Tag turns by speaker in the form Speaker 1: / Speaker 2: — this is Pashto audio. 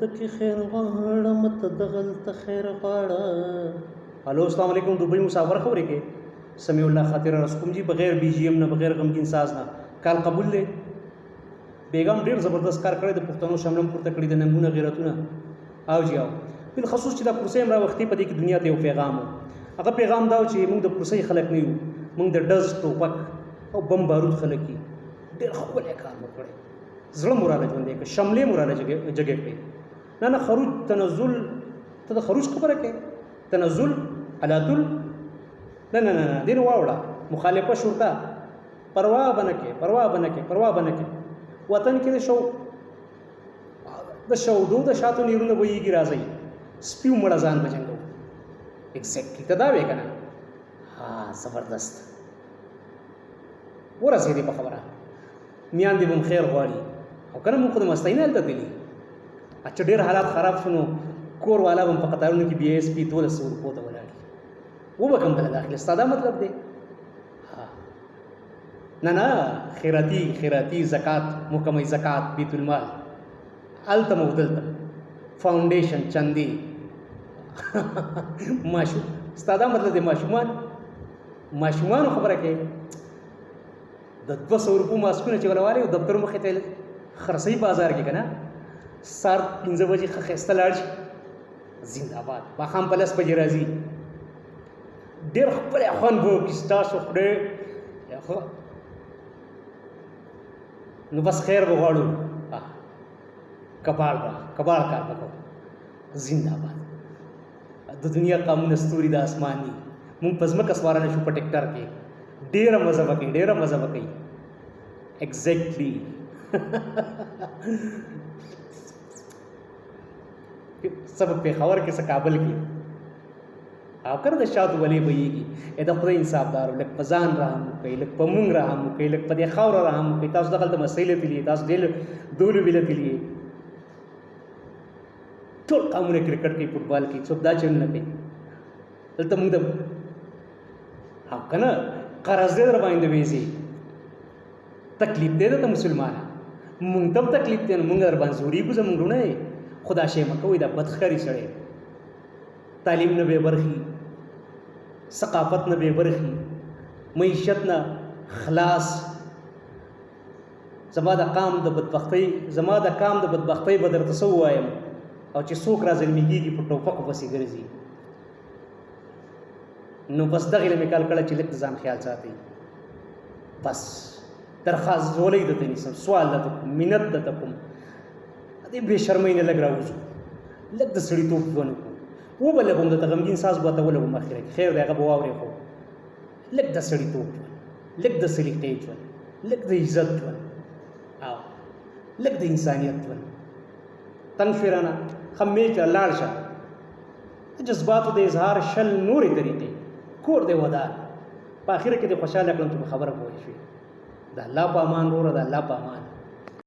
Speaker 1: دلته کې خیر غواړم ته دغلته خیر غواړه. هلو السلام علیکم، دوبۍ مسافر خبرې کې سمیع الله خاطر عرض کوم جی، بغیر بي جي ایم نه، بغیر غمګین ساز نه کال قبول دی. بیګم ډیر زبردست کار کړی، د پښتنو شملم پورته کړی، د ننګونه غیرتونه او جی او بالخصوص چې دا کرسۍ هم راوختې، په دې کې دنیا ته یو پیغام و. هغه پیغام دا و چې موږ د کرسۍ خلک نه یو، موږ د ډز، ټوپک او بم بارود خلک یو. ډېر ښکلی کار مو کړی، زړه مو راله ژوندی کړ، شملې مو راله جګې کړې. نه نه، خروج تنزل، ته د خروج خبره کوې، تنزل علاتل، نه نه نه نه، دې نه واوړه. مخالفه شرطه، پروا به نه کې، پروا به نه کې، پروا به نه کې. وطن کې د شودو د شاتو نیرونه بهیږي، راځئ سپي مړه ځان به جنګو. ایگزیکټلی ته دا وې که نه؟ ها، زبردست ورسېدې په خبره. میان دې هم خیر غواړي او کنه؟ موږ خو د مستۍ نه هلته تللي. چې ډېر حالات خراب شو نو کور والا به هم په قطارونو کې بي ایس پي 1200 روپو ته ولاړ دي، وبه کوم بله داخله. ستا دا مطلب دی؟ ها، نه نه، خیراتی خیراتی، زکات، محکمه زکات، بیت المال، هلته مو دلته فاونډیشن، چندې، ماشوم. ستا دا مطلب دی؟ ماشومان، ماشومانو خبره کوي. د 200 روپو ماسکونه چې ولوالي او دفتر مخې ته خرڅوي بازار کې که نه، سهار 5 بجې ښه ښایسته لاړ شي، زنده‌باد، ماښام په 10 بجې راځي، ډېر ښکلی خوند به وکړي ستاسو خدای. نو بس خیر به غواړو، کباړ به کباړ کار به کوو. زنده‌باد. د دنیا قامونه ستوري د اسمان دي، مونږ په ځمکه سواره نه شو په ټریکټر کې. ډېره مزه به کوي، ډېره مزه به کوي. ایگزیکټلی څه په پېښور کې، څه کابل کې او کنه د شاتو ولې بهیږي. ای د خدای انصافدارو، لږ په ځان رحم وکړئ، لږ په مونږ رحم وکړئ، لږ په دې خاوره رحم وکړئ. تاسو دغلته مستۍ له تللي، تاسو دې دولو له تللي. ټول قامونه کرکټ کوي، فوټبال کوي، څوک دا چل نه کوي. دلته موږ د او که نه قرض دی در باندې ویزې، تکلیف دی درته مسلمانه، مونږ ته هم تکلیف دی. نو مونږ در باندې زورېږو، زمونږ وروڼه یې. خو دا شی مه کوئ، دا بد ښکاري. سړی تعلیم نه بې برخي، ثقافت نه بې برخي، معیشت نه خلاص. زما د قام د بدبختۍ، زما د قام د بدبختۍ به درته څه ووایم؟ او چې څوک را زلمي کېږي په ټوپکو پسې ګرځي. نو بس دغې له مې کال کړی چې لږ د ځان خیال ساتئ. بس درخواست ځولۍ درته نیسم، سوال درته کوم، منت درته کوم، دې بې شرمۍ نه لږ راوځو، لږ د سړیتوب ژوند وکړو. وبه لګوم درته غمګین ساز به ورته ولګوم اخره کې، خیر دی، هغه به واورې. خو لږ د سړیتوب ژوند، لږ د سلیقې ژوند، لږ د عزت ژوند او لږ د انسانیت ژوند. تنګ شوې رانه، ښه میچ لاړ شه. د جذباتو د اظهار 20 نورې طریقې. کور دی ودان. په اخره کې دې خوشحاله کړم چې په خبره پوه شوې. د الله په امان وروره، د الله په امان.